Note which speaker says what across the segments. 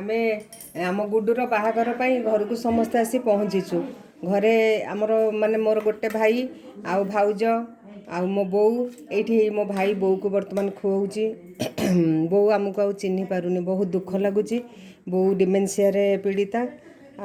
Speaker 1: ଆମେ ଆମ ଗୁଡୁର ବାହାଘର ପାଇଁ ଘରକୁ ସମସ୍ତେ ଆସି ପହଞ୍ଚିଛୁ। ଘରେ ଆମର ମାନେ ମୋର ଗୋଟେ ଭାଇ ଆଉ ଭାଉଜ ଆଉ ମୋ ବୋଉ। ଏଇଠି ମୋ ଭାଇ ବୋଉକୁ ବର୍ତ୍ତମାନ ଖୁଆଉଛି। ବୋଉ ଆମକୁ ଆଉ ଚିହ୍ନି ପାରୁନି, ବହୁତ ଦୁଃଖ ଲାଗୁଛି। ବୋଉ ଡିମେନ୍ସିଆରେ ପୀଡ଼ିତା,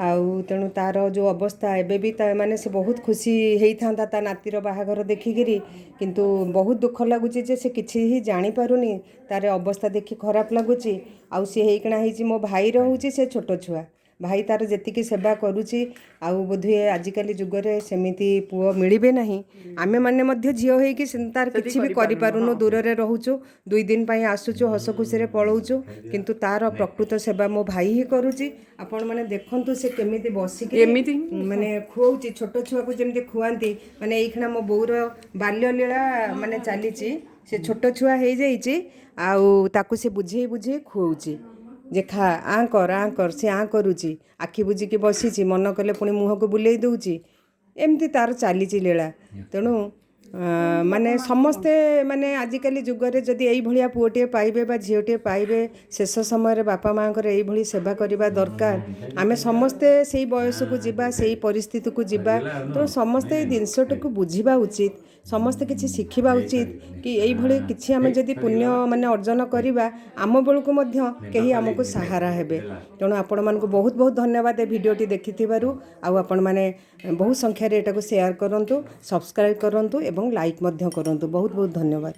Speaker 1: ଆଉ ତେଣୁ ତାର ଯେଉଁ ଅବସ୍ଥା ଏବେ ବି ତା ମାନେ ସେ ବହୁତ ଖୁସି ହେଇଥାନ୍ତା ତା ନାତିର ବାହାଘର ଦେଖିକିରି, କିନ୍ତୁ ବହୁତ ଦୁଃଖ ଲାଗୁଛି ଯେ ସେ କିଛି ହିଁ ଜାଣିପାରୁନି। ତାର ଅବସ୍ଥା ଦେଖି ଖରାପ ଲାଗୁଛି। ଆଉ ସିଏ ହେଇକିଣା ହେଇଛି ମୋ ଭାଇର ହେଉଛି ସେ ଛୋଟ ଛୁଆ। ଭାଇ ତାର ଯେତିକି ସେବା କରୁଛି, ଆଉ ବୋଧହୁଏ ଆଜିକାଲି ଯୁଗରେ ସେମିତି ପୁଅ ମିଳିବେ ନାହିଁ। ଆମେମାନେ ମଧ୍ୟ ଝିଅ ହେଇକି ତାର କିଛି ବି କରିପାରୁନୁ, ଦୂରରେ ରହୁଛୁ, 2 ଦିନ ପାଇଁ ଆସୁଛୁ, ହସ ଖୁସିରେ ପଳଉଛୁ, କିନ୍ତୁ ତାର ପ୍ରକୃତ ସେବା ମୋ ଭାଇ ହିଁ କରୁଛି। ଆପଣମାନେ ଦେଖନ୍ତୁ ସେ କେମିତି ବସିକି
Speaker 2: ଏମିତି
Speaker 1: ମାନେ ଖୁଆଉଛି, ଛୋଟ ଛୁଆକୁ ଯେମିତି ଖୁଆନ୍ତି। ମାନେ ଏଇଖିଣା ମୋ ବୋଉର ବାଲ୍ୟଲୀଳା ମାନେ ଚାଲିଛି, ସେ ଛୋଟ ଛୁଆ ହେଇଯାଇଛି, ଆଉ ତାକୁ ସେ ବୁଝେଇ ବୁଝେଇ ଖୁଆଉଛି ଯେ ଖା, ଆଁ କର, ଆଁ କର। ସେ ଆଁ କରୁଛି, ଆଖି ବୁଜିକି ବସିଛି, ମନ କଲେ ପୁଣି ମୁହଁକୁ ବୁଲେଇ ଦେଉଛି। ଏମିତି ତାର ଚାଲିଛି ଲୀଳା। ତେଣୁ ମାନେ ସମସ୍ତେ ମାନେ ଆଜିକାଲି ଯୁଗରେ ଯଦି ଏଇଭଳିଆ ପୁଅଟିଏ ପାଇବେ ବା ଝିଅଟିଏ ପାଇବେ, ଶେଷ ସମୟରେ ବାପା ମାଆଙ୍କର ଏଇଭଳି ସେବା କରିବା ଦରକାର। ଆମେ ସମସ୍ତେ ସେଇ ବୟସକୁ ଯିବା, ସେଇ ପରିସ୍ଥିତିକୁ ଯିବା। ତେଣୁ ସମସ୍ତେ ଏଇ ଜିନିଷଟିକୁ ବୁଝିବା ଉଚିତ, ସମସ୍ତେ କିଛି ଶିଖିବା ଉଚିତ କି ଏଇଭଳି କିଛି ଆମେ ଯଦି ପୁଣ୍ୟ ମାନେ ଅର୍ଜନ କରିବା, ଆମ ବେଳକୁ ମଧ୍ୟ କେହି ଆମକୁ ସାହାରା ହେବେ। ତେଣୁ ଆପଣମାନଙ୍କୁ ବହୁତ ବହୁତ ଧନ୍ୟବାଦ ଏ ଭିଡ଼ିଓଟି ଦେଖିଥିବାରୁ। ଆଉ ଆପଣମାନେ ବହୁ ସଂଖ୍ୟାରେ ଏଟାକୁ ସେୟାର କରନ୍ତୁ, ସବସ୍କ୍ରାଇବ୍ କରନ୍ତୁ ଏବଂ ଲାଇକ୍ ମଧ୍ୟ କରନ୍ତୁ। ବହୁତ ବହୁତ ଧନ୍ୟବାଦ।